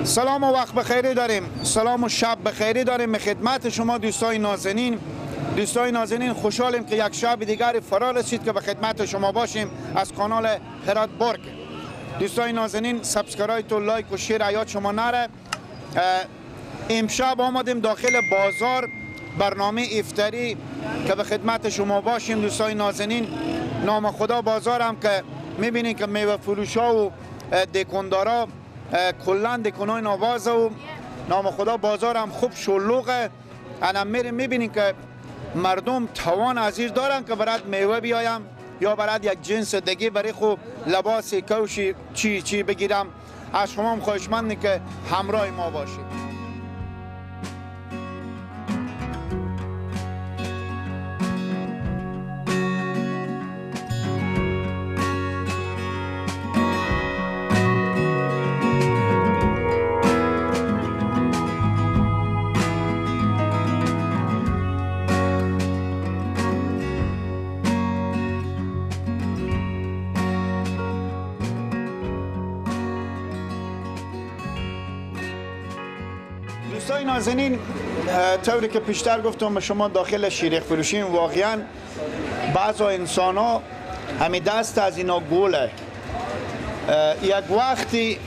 سلام و وقت بخیری داریم، سلام و شب بخیری داریم خدمت شما دوستای نازنین. دوستای نازنین خوشحالیم که یک شب دیگر فرا رسید که به خدمت شما باشیم از کانال هرات برگ. دوستای نازنین subscribe و like و share یاد شما نره. امشب آمدیم داخل بازار برنامه افطاری که به خدمت شما باشیم. دوستای نازنین نام خدا بازار هم که میبینین که میوه فروشا و دکاندارا کلا دکانای نواز و نام خدا بازار هم خوب شلوغه. انا میریم میبینین که مردم توان عزیز دارن که برات میوه بیایم یا برات یک جنس دیگه برای خو لباس کوشی چی چی بگیرم. از شما هم خواهشمندیم که همراه ما باشید. دوستای نازنین طوری که پیشتر گفتم شما داخل شیریخ فروشیم. واقعا بعضا انسان ها همین دست از اینا گوله. یک وقتی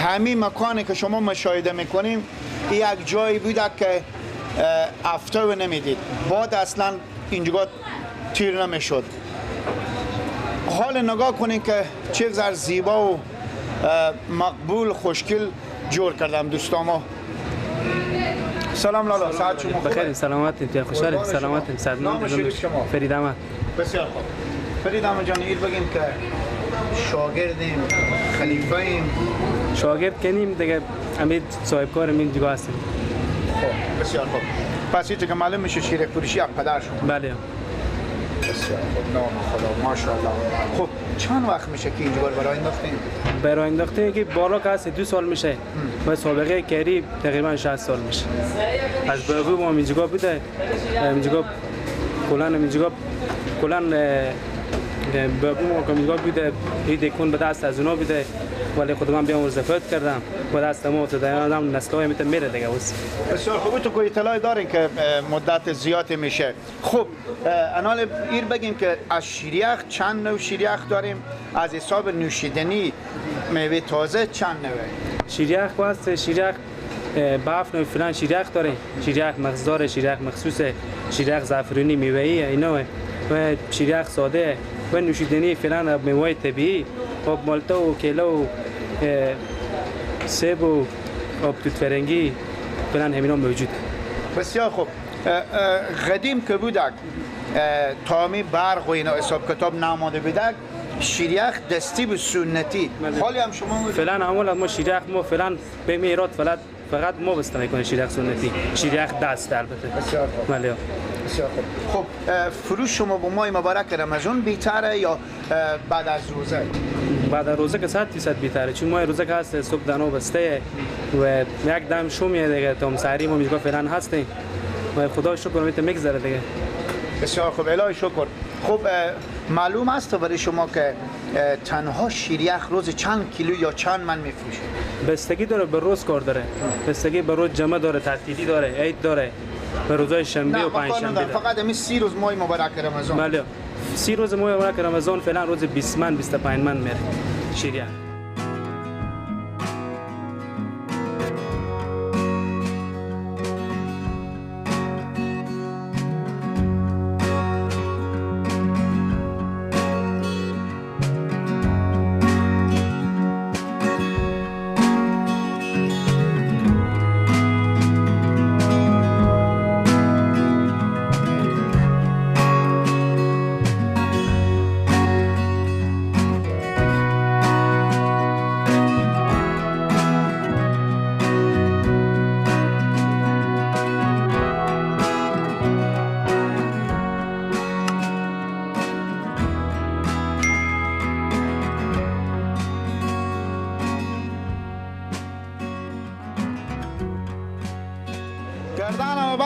همین مکانی که شما مشاهده میکنیم یک جایی بوده که افتاو نمیدید، باد اصلا اینجا تیر نمیشد. حال نگاه کنین که چقدر زیبا و مقبول خوشگل جور کردم دوستامو. سلام لالا، ساعت شما بخیر. سلامت، خوشحالم. سلامت، نام شما؟ فرید احمد. بسیار خوب فرید احمد جان، ایر بگیم که شاگردیم، خلیفه ایم؟ شاگرد کنیم دیگه، امید صاحب کار این دیگه هستیم. خب بسیار خوب، پس اینطور که معلوم میشه شیر فروشی از پدر شما؟ بله. بسیار خوب، نام خدا ماشاءالله. خب چند وقت میشه که اینجا برای انداختین؟ برای انداختین که بالا که هست 2 سال میشه و سابقه کاری تقریبا 60 سال میشه. از بابو ما اینجا بوده، اینجا کلان، اینجا کلان بابو ما که اینجا بوده، این دکون به دست از اونا بوده، ولی خود من بیام ورزفت کردم و دست ما افتاده، آدم نسل‌های میره دیگه. بسیار خوب، تو که اطلاع دارین که مدت زیاد میشه. خب انال ایر بگیم که از شیریخ چند نوع شیریخ داریم؟ از حساب نوشیدنی میوه تازه چند نوع؟ شیریخ هست، شیریخ باف نوع فلان شیریخ داره، شیریخ مغزدار، شیریخ مخصوص، شیریخ زعفرانی میوه‌ای اینا و شیریخ ساده و نوشیدنی فلان میوه طبیعی، آب مالتا و کیله و سیب و آب توت فرنگی فلان همینا موجود. بسیار خوب. قدیم که بودک تامی برق و اینا حساب کتاب نماده بودک، شیریخ دستی به سنتی. حالی هم شما فلان عمول ما شیریخ ما فلان به میرات فقط ما بسته میکنه شیریخ سنتی، شیریخ دست البته. بسیار خوب. بله. بسیار خوب. خب فروش شما با ماه مبارک رمضان بهتره یا بعد از روزه؟ بعد از روزه که 100% بهتره، چون ماه روزه که هست صبح دانو بسته و یک دم شومیه دیگه، تا سحری ما میگه فعلا هستیم و خدا شکر میته میگذره دیگه. بسیار خوب، الهی شکر. خب معلوم است برای شما که تنها شیریخ روز چند کیلو یا چند من میفروشه؟ بستگی داره به روز کار داره، بستگی به روز جمعه داره، تعطیلی داره، عید داره، به روزهای شنبه و پنج شنبه. فقط همین 30 روز ماه مبارک رمضان. بله 30 روز ماه مبارک رمضان فعلا روز 20 من 25 من میره شیریخ.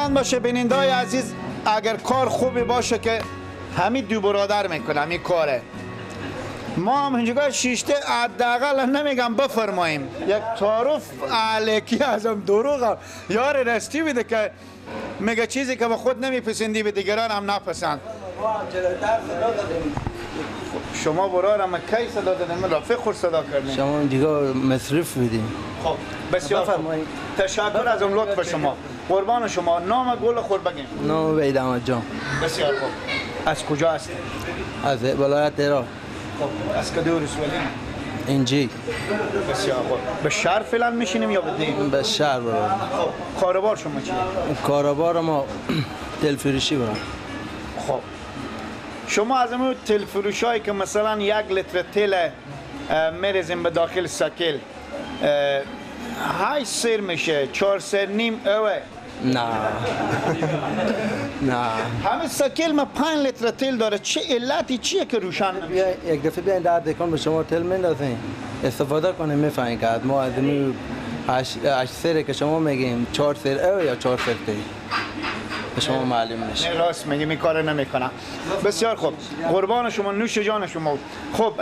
گردن باشه بینندای عزیز، اگر کار خوبی باشه که همین دو برادر میکنه همین کاره. ما هم اینجا شیشته حداقل نمیگم بفرماییم، یک تعارف علیکی ازم دروغم یار رستی بده که میگه چیزی که به خود نمیپسندی به دیگران هم نپسند. شما برارم کی صدا دادیم؟ رفیق خود صدا کردیم. شما دیگه مصرف بودیم. خب بسیار تشکر از اون لطف شما، قربان شما. نام گل خود بگیم. نام وحید احمد جان. بسیار خوب. از کجا هستید؟ از ولایت هرات. خب از کدوم ولسوالی؟ اینجی. بسیار خوب. به شهر فعلا میشینیم یا به دیم؟ به شهر برام. خب کاروبار شما چیه؟ کاروبار ما تلفروشی برام. خب شما از اون تلفروشایی که مثلا 1 لیتر تل میریزیم به داخل سکل 8 سیر میشه، 4 سیر نیم اوه؟ نه نه، همه سکل ما 5 لیتر تل داره. چه علتی چیه که روشن نمیشه؟ یک دفعه بیاین در دکان به شما تل میندازیم استفاده کنیم، میفهمین که ما از این 8 سیره که شما میگیم 4 سیر اوه یا 4 سیر تل به شما معلوم میشه. راست میگیم، این کار نمیکنم. بسیار خوب، قربان شما، نوش جان شما. خب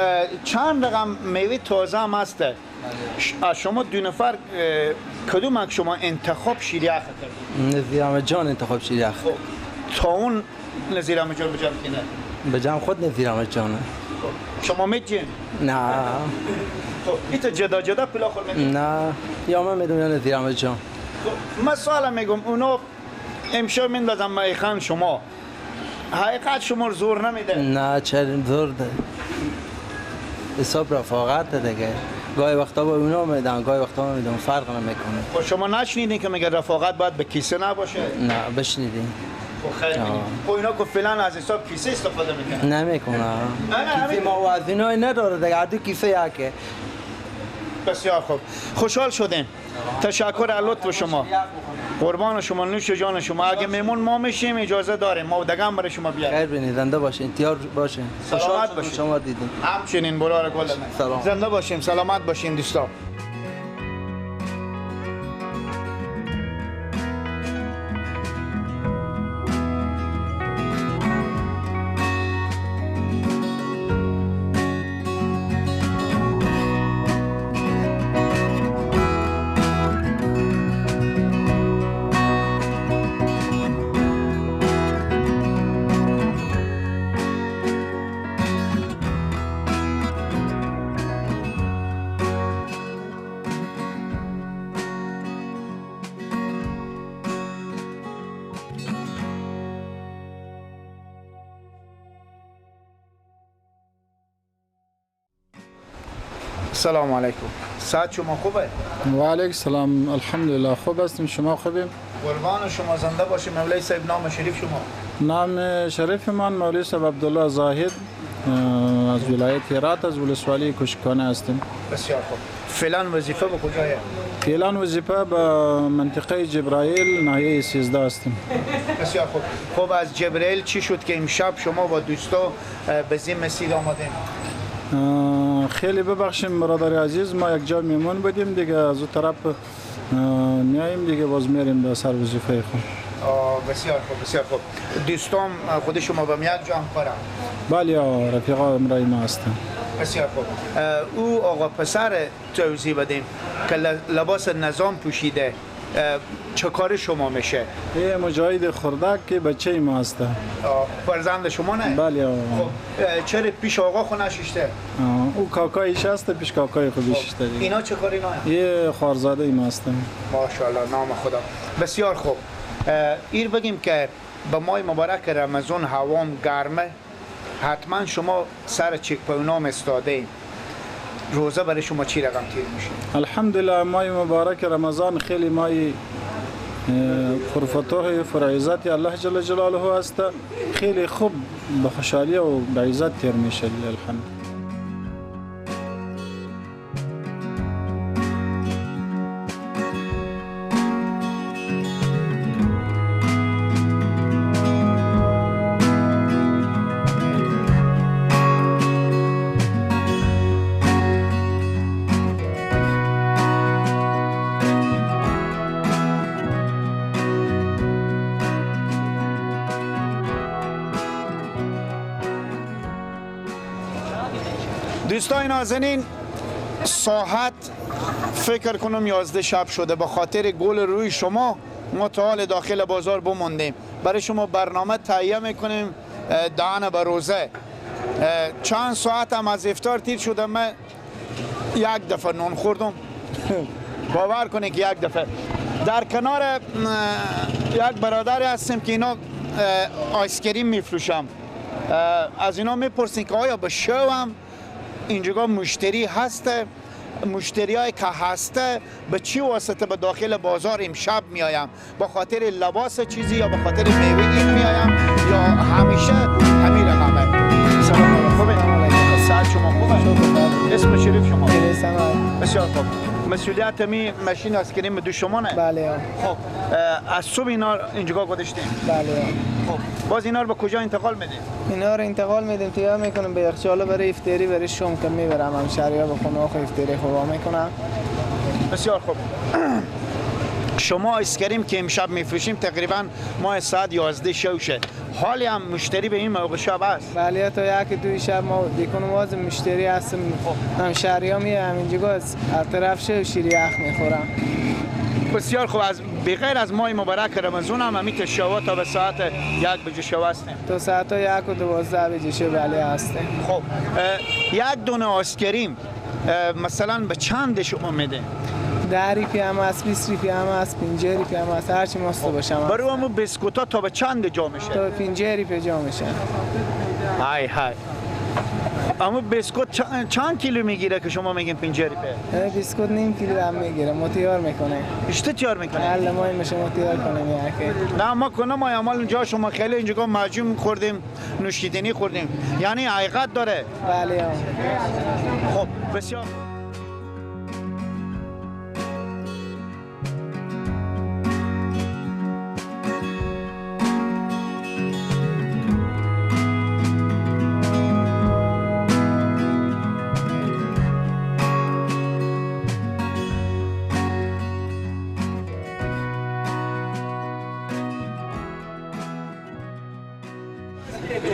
چند رقم میوه تازه هم هسته. شما 2 نفر کدوم شما انتخاب شیر یخ کردید؟ نظیر احمد جان انتخاب شیر یخ. خب تا اون نظیر احمد جان بجام که نه؟ بجام خود نظیر احمد جانه. شما میجین؟ نه. خب ایتا جدا جدا پلا خور میدین؟ نه، یا من میدم یا نظیر احمد جان. خب مثلا میگم اونا امشب میندازم میخان شما، حقیقت شما رو زور نمیده؟ نه چرا زور ده، حساب رفاقت دیگه. گاهی وقتا با اونا میدن، گاهی وقتا میدم، فرق نمیکنه. خب شما نشنیدین که میگه رفاقت باید به کیسه نباشه؟ نه بشنیدین. خب خیلی خب اینا که فعلا از حساب کیسه استفاده میکنن. نمیکنه. کیسه ما از اینا نداره دیگه، دو کیسه یکه. بسیار خوب، خوشحال شدیم. تشکر از لطف شما، قربان شما، نوش جان شما. اگه میمون ما میشیم اجازه داریم ما دیگه هم برای شما بیاریم. خیر بینید، زنده باشین، تیار باشین، سلامت باشین. شما دیدیم همچنین برار گل من. زنده باشیم، سلامت باشیم دوستا. سلام علیکم. ساعت شما خوبه؟ و علیکم سلام، الحمدلله خوب هستیم. شما خوبیم؟ قربان شما، زنده باشیم. مولوی صاحب نام شریف شما؟ نام شریف من مولوی صاحب عبدالله زاهد، از ولایت هرات، از ولسوالی کشکانه هستیم. بسیار خوب. فعلا وظیفه به کجایه؟ فعلا وظیفه به منطقه جبرائیل ناحیه 13 هستیم. بسیار خوب. خب از جبرائیل چی شد که امشب شما با دوستا به زین مسیر آمدین؟ خیلی ببخشیم برادر عزیز، ما یک جا میمون بودیم دیگه، از اون طرف میاییم دیگه، باز میریم به سر وظیفه خود. بسیار خوب، بسیار خوب. دوستان خود شما با یک جا همکارم؟ بله، رفیقا امرای ما هستن. بسیار خوب. او آقا پسر توضیح بدیم که لباس نظام پوشیده چه کار شما میشه؟ یه مجاهد خردک که بچه ما هسته. فرزند شما نه؟ بله. خب چرا پیش آقا خو نششته؟ او کاکایش هست، پیش کاکای خود ششته دیگه. اینا چه کاری اینا؟ یه خارزاده ما هستن. ماشاءالله، نام خدا. بسیار خوب. ایر بگیم که به ماه مبارک رمضان هوام گرمه، حتما شما سر چک پونام استاده ایم. روزه برای شما چی رقم تیر میشه؟ الحمدلله ماه مبارک رمضان خیلی ماه پرفتوح پرعزت الله جل جلاله است، خیلی خوب به خوشحالی و به عزت تیر میشه الحمدلله. دوستای نازنین، ساعت فکر کنم 11 شب شده. به خاطر گل روی شما ما تا حال داخل بازار بموندیم. برای شما برنامه تهیه میکنیم دهن به روزه. چند ساعت هم از افطار تیر شده. من یک دفعه نون خوردم، باور کنید که یک دفعه. در کنار یک برادری هستیم که اینا ice cream میفروشم. از اینا میپرسیم که آیا به شو هم اینجا مشتری هسته؟ مشتری های که هسته به چی واسطه به داخل بازار امشب میایم؟ به خاطر لباس چیزی یا به خاطر میوه این میایم یا همیشه همین رقمه؟ سلام علیکم. خوبه؟ ساعت شما خوبه؟ اسم شریف شما؟ بسیار خوب. مسئولیت می ماشین ice cream دو شما نه؟ بله. خب از صبح اینا اینجا گذاشتیم؟ بله. خب باز اینا رو به کجا انتقال میدیم؟ اینا رو انتقال میدیم تیار میکنیم به یخچال برای افطاری، برای شام که میبرم همشهریا به خونه خو افطاری خورا میکنم. بسیار خوب. شما ice cream که امشب میفروشیم تقریبا ما ساعت 11 شب شد. حالی هم مشتری به این موقع شب است؟ بله، تا یک دوی شب ما دیکن واز مشتری هستم. همشهریا میام اینجا از طرف شب شیر یخ میخورم. بسیار خوب. از بغیر از ماه مبارک رمضان هم همیت شوا تا به ساعت 1 بجه شوا هستیم. تا ساعت 1 و 12 بجه شب بله هستیم. خب یک دونه ice cream مثلا به چند شما میده؟ 10 ریپی هم هست، 20 ریپی هم هست، 50 ریپی هم هست، هر چی ماست باشم. برای همون بسکوتا تا به چند جا میشه؟ تا 50 ریپی جا میشه. های های. اما بسکوت چند کیلو میگیره که شما میگین 50 ریپی؟ بسکوت نیم کیلو هم میگیره، ما تیار میکنه. اشته تیار میکنه؟ بله، ما میشه ما تیار کنیم یکی. نه ما کنم ما عمل اینجا شما خیلی اینجا معجون خوردیم، نوشیدنی خوردیم. یعنی حقیقت داره. بله. خب بسیار.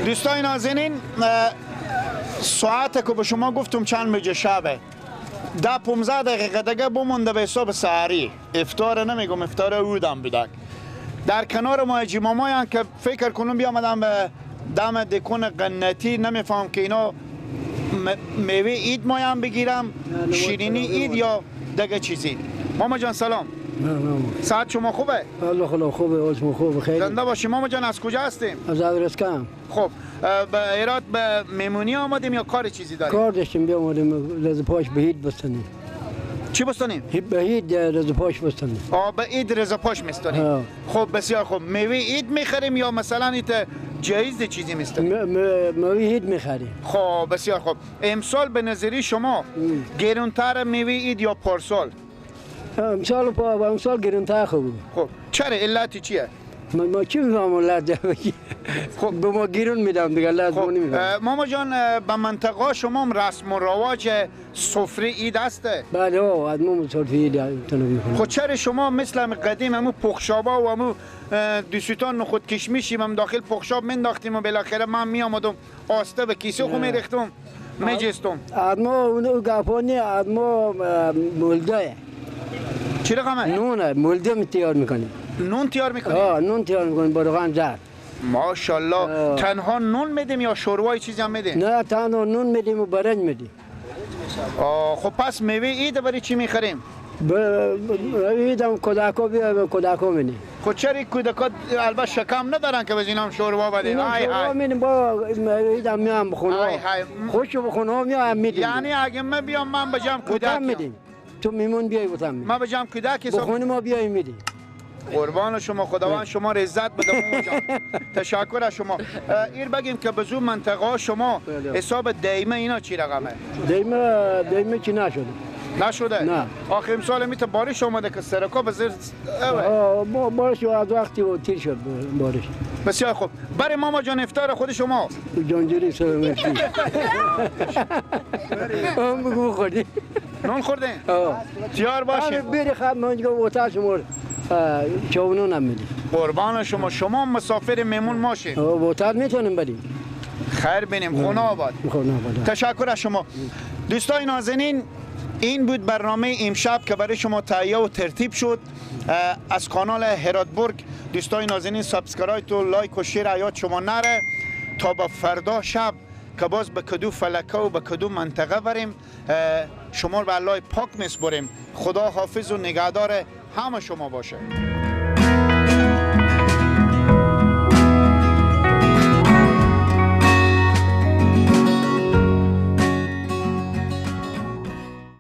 دوستای نازنین، ساعت که به شما گفتم چند بجه شبه، 10-15 دقیقه دیگه بمونده به حساب سحری. افطار نمیگم، افطار اودم بدک. در کنار ما جیمامایان که فکر کنم بیامدم به دم دکون قنتی، نمیفهم که اینا میوه عید مایم بگیرم، شیرینی عید یا دیگه چیزی. ماما جان سلام. ساعت شما خوبه؟ الله خدا خوبه، شما خوبه، خیلی. زنده باشی. ماما جان از کجا هستیم؟ از ادرسکم. خب به هرات به میمونی آمدیم یا کار چیزی داریم؟ کار داشتیم بیامدیم رز پاش به عید بستنیم. چی بستنیم؟ به عید رز پاش بستنیم. آه به عید رز پاش میستنیم. خب بسیار خوب. میوه عید میخریم یا مثلا ایت جایز چیزی میستنیم؟ میوه عید میخریم. خب بسیار خوب. امسال به نظری شما گرونتر میوه عید یا پارسال؟ امسال گرونتر خوب بود. خب چرا؟ علت چیه؟ ما چی میفهمم علت؟ خب به ما گیرون میدم دیگه، علت ما نمیفهمم. ماما جان به منطقه شما هم رسم و رواج سفره عید هسته؟ بله، از ما سفره عید تنو. خب چرا شما مثل قدیم همو پخشابا و همو دوستان نخود کشمیشیم هم داخل پخشاب منداختیم و بالاخره من میامدم آسته به کیسه خو میریختم میجستم. از ما اون گپانی از ما مولده. چی رقمه؟ نونه، مولده تیار میکنیم. نون تیار میکنیم؟ آه نون تیار میکنیم با روغن زرد. ماشاءالله. تنها نون میدیم یا شوروای چیزی هم میدیم؟ نه تنها نون میدیم و برنج میدیم. خب پس میوه عید برای چی میخریم؟ عید هم کودکا بیا کودکا میدیم. خب چرا کودکا البته شکم ندارن که به اینا هم شوروا بدیم؟ شوروا میدیم با عید هم میام بخونه. خوشو بخونه ها میام میدیم. یعنی اگه من بیام من به جمع کودک میدیم. تو میمون بیای بودم میدیم. من به جمع کودک حساب بخونه ما بیای میدیم. قربان شما، خداوند شما را عزت بده ماما جان. تشکر از شما. ایر بگیم که به زو منطقه شما حساب دیمه اینا چی رقمه؟ دیمه چی نشده؟ نشده؟ نه. آخه امسال میته بارش آمده که سرکا به زیر بارش از وقتی و تیر شد بارش. بسیار خوب. برای ماما جان افطار خود شما. جانجوری سلامتی. هم بگو خوردی. نون خوردین؟ تیار باشه. بری خب من دیگه اتاق شما چاونون هم میدیم. قربان شما، شما مسافر میمون ماشین. اتاق میتونیم بریم. خیر بینیم، خونه آباد. خونه آباد. تشکر از شما. دوستای نازنین، این بود برنامه امشب که برای شما تهیه و ترتیب شد از کانال هراتبرگ. دوستای نازنین، subscribe و like و share یاد شما نره تا با فردا شب که باز به کدو فلکه و به کدو منطقه بریم. شما رو به الله پاک میسپریم. خدا حافظ و نگهدار همه شما باشه.